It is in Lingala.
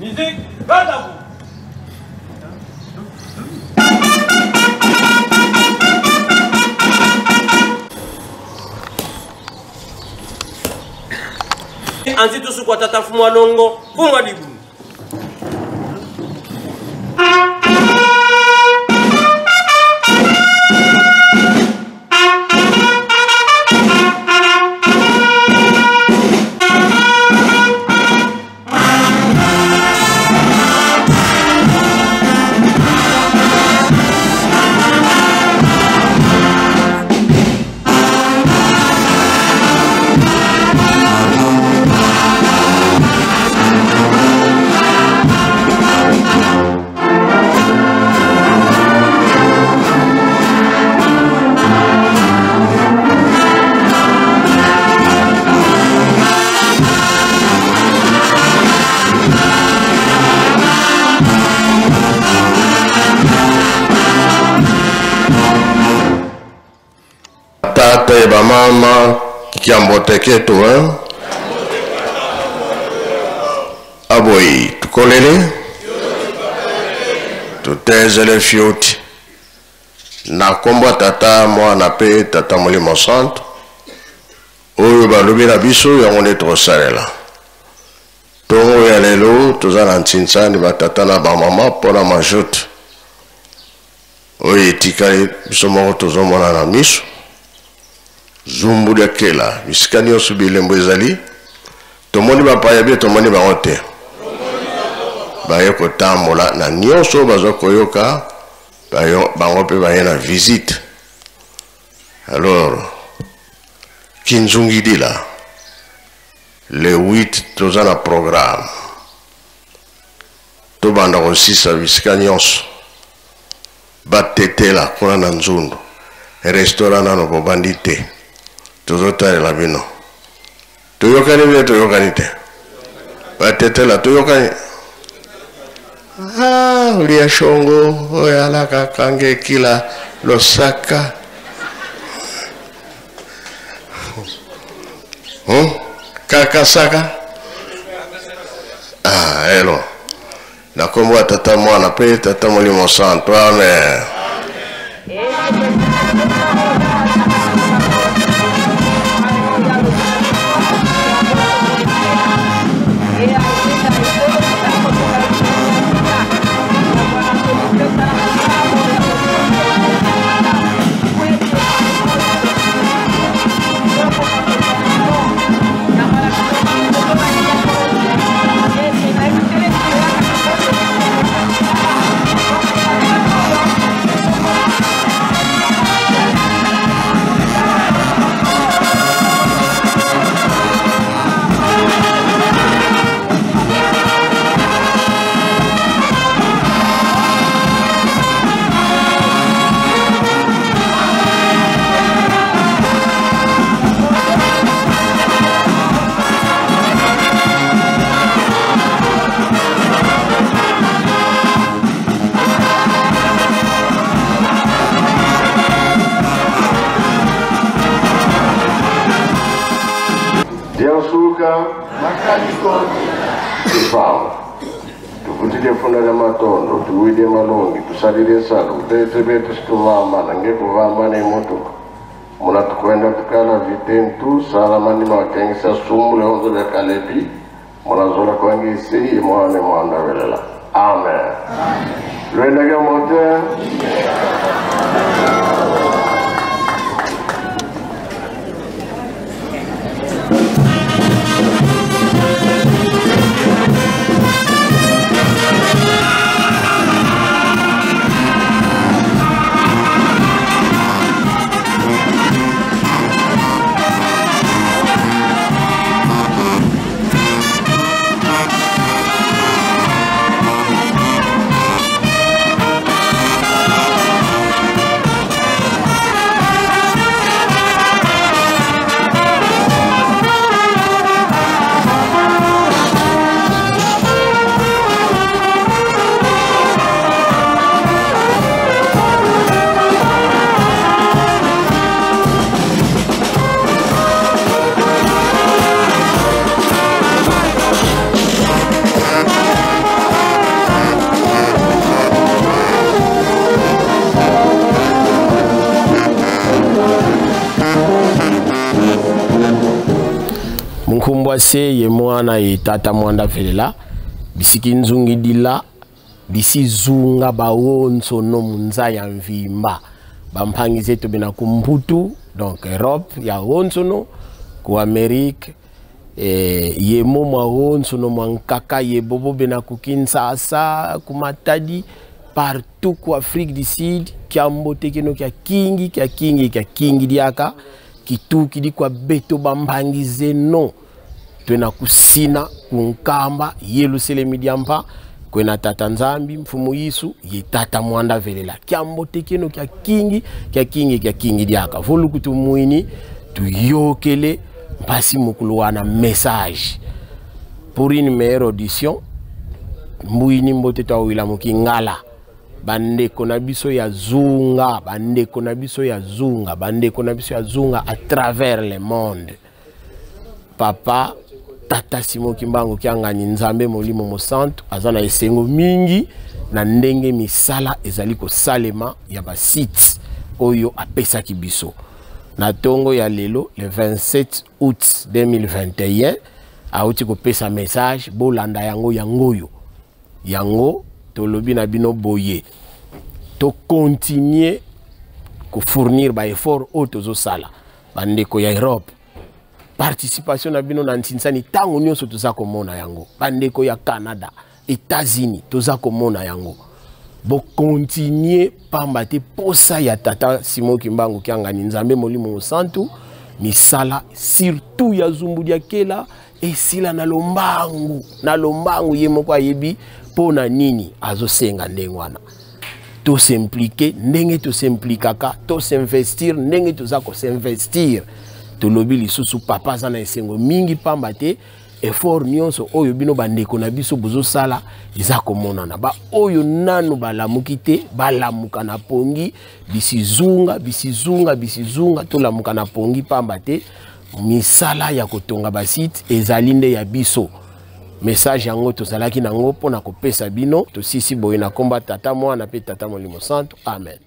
Musique, garde à vous. Anzi tusukwa tata mfumu wa longo mfumu wa dibulu. Tata et bamama kiamboteketo hein? Aboyi tukolele tutezele fioti na kombo tata mwana pe tata molimo santo oyo balobi na biso yango nde tokosalela ntongo ya lelo toza na ntsinsani batata na bamama mpona majoute oyo etikali biso moko tozomona na miso zumbu lya kela bisika nyonso bilembo ezali tomoni bapaya bie tomoni bango te baye kotambola na nyonso oyo baza koyoka bango mpe baye na visite. Alors kinzungidila le 8 toza na programme tobanda kosisa bisika nyonso batetela kuna na nzundu restaurant nano bobandi te tozotalela bino toyokani bino toyokani te batetela toyokani ah, olia shongo oyo alaka kange kila losaka Kakasaka ah, elo na kombo ya tata mwana pe tata molimo santo amen. Diansuka Tifao tuvutile funda lya matondo tuwile malongi tusalile nsalo utete betu situvamba nange kuvamba nemotoka muna tukwenda tukala vitentu salamani makengisa sumu leonzo lya kalepi munazola kwangisi imwane mwanda welela amen. Lwendeke mote. Munkumbwa se ye mwana ye tata mwanda velela bisiki nzungi dila bisi zunga bawonso no munza ya mvimba bampangi zetu bena kumbutu donc Europe ya wonsono ku Amerique eh, ye mo mwa wonsono mwa nkaka ye bobo bena ku Kinshasa ku Matadi partout ku Afrique du Sud kiambo tekeno kia kingi kia kingi kia kingi diaka kituki dikwa beto bambangi zeno twena kusina kunkamba yeluselemi diampa kwena tata nzambi mfumu yisu ye tata mwanda velela kiambo tekeno kia kingi kia kingi kia kingi diaka voluku tumwini tuyokele mpasi mukulu wana message pour une meilleure audition mbuyini mbote twawila mukingala bandeko na biso ya zunga bandeko na biso ya zunga bandeko na biso ya zunga à travers le monde papa tata Simon Kimbangu Kiangani Nzambe molimo mosantu aza na esengo mingi na ndenge misala ezali kosalema ya basite oyo apesaki biso na tongo ya lelo le 27 août 2021 auti kopesa message bolanda yango yango oyo yango tolobi na bino boye tokontinue kofournir baeffort oyo tozosala bandeko ya Europe participation na bino na nsinsani ntango nyonso toza komona yango bandeko ya Canada États-Unis toza komona yango bokontinue pamba te posa ya tata Simon Kimbangu Kiangani Nzambe molimo mosantu misala surtout ya zumbu diakela esila na lombangu na lombangu ye moko ayebi mpo na nini azosenga ndenge wana tosimplike ndenge tosimplikaka tosinvestir ndenge toza kosinvestir tolobi lisusu papa aza na esengo mingi pamba te effort nyonso oyo bino bandeko na biso bozosala eza komonana baoyo nanu balamuki te balamuka na pongi bisizunga bisizunga bisizunga tolamuka na pongi pamba te misala ya kotonga basite ezali nde ya biso message yango tozalaki nango mpo na kopesa bino tosisi boye na komba tata mwana mpe tata molimo santu amen.